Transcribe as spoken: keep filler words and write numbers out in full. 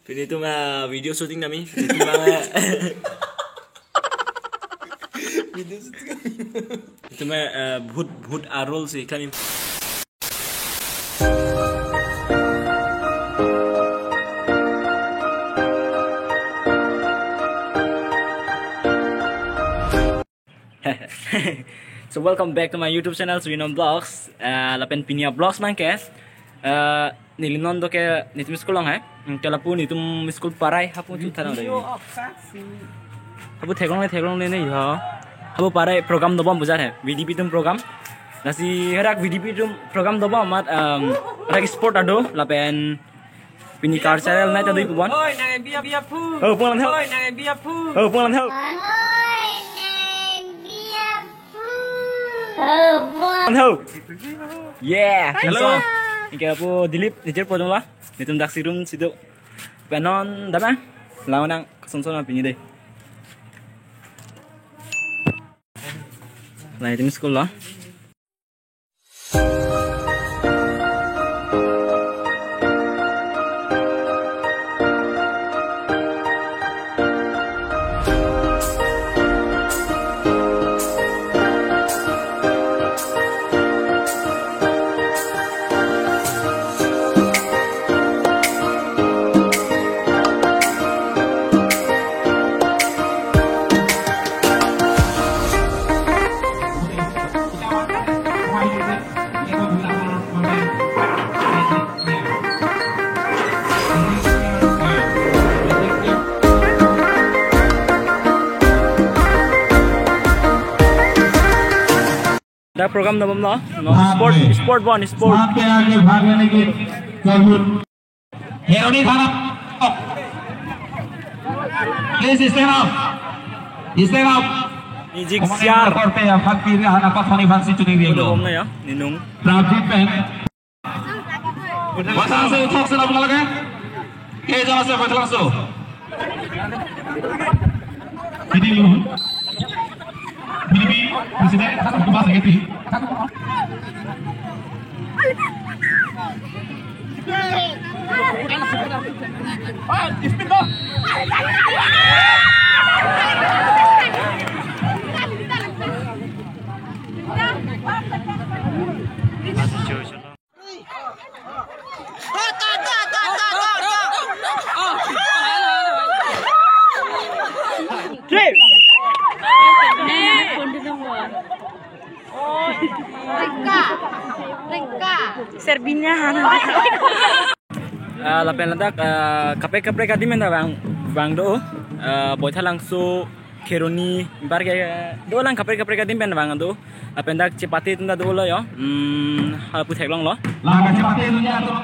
Pini itum, ah, video shooting kami. Itum, ah, video shooting kami. Itum, ah, bhut, bhut a-role si kami. So welcome back to my YouTube channel, Suriname Vlogs. Ah, lapen pini a-vlogs abang ke, ah, neli non do ke netum school along hai. Hmm, ke lapu netum school parai hapu tu thanang dai. Hapu theklongle, theklongle ne ha. Hapu parai program dobom pu jat hai. V D P atum program. Lasi hadak V D P atum program dobom amat, um, hadak sport ado lapen pini cultural night ado pu bon. Hoi, nang biya biya pu. Oh, pulang theo. Hoi, nang biya pu. Oh, pulang theo. Pulang theo. Yeah. Hello. Anke lapu Dilip, nijer podong la. Netum daksi room situ. Penon dama. Lawan nang kesonsona pini dei. Lah, netum school lo. Dak program dobom lo. No, sport, sport bon, sport. Heroni Thana. Please stand up. Stand up. Music siar. Korte ya, fakir ya, anak pas mani fansi chuning dia. Dobom lo ya, ninung. Traffic pen. Pathang se uthok se lap lage. Ke jana se pathang se. Pini lo. Pini bi president satu tu bahasa gitu. Rengka. Rengka. Serbinya hana. Ah, lapen ladak, ah, kaprek kaprek adim pen vang, vang do. Ah, Boithalangso, Kheroni, bar ke, ah, dolang kaprek kaprek adim pen vang do. Lapen dak chepate atum ta dolo yo. Hmm, halapu theklong lo. Laga chepate atum ya to.